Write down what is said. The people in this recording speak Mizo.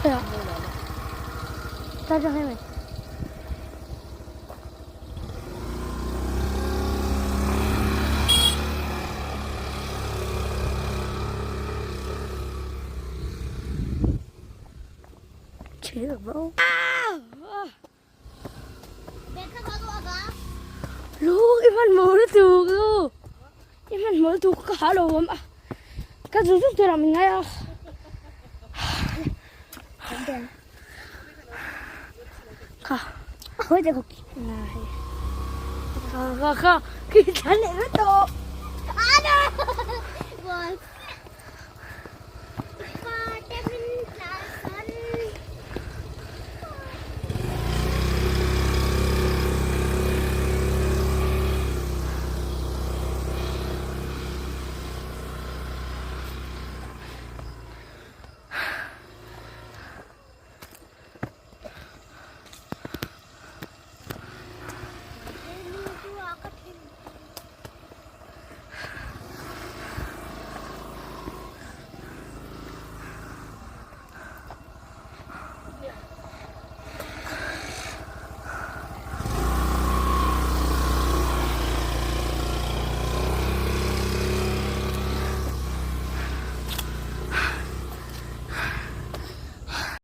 在这黑没？Chill bro. Lu i hmanhmawh lutuk lu i hmanhmawh lutuk ka ha lo awm a ka zu zuk tur ah min ngai a kha khawi te kha kha kha khi thlan leh vek tawh.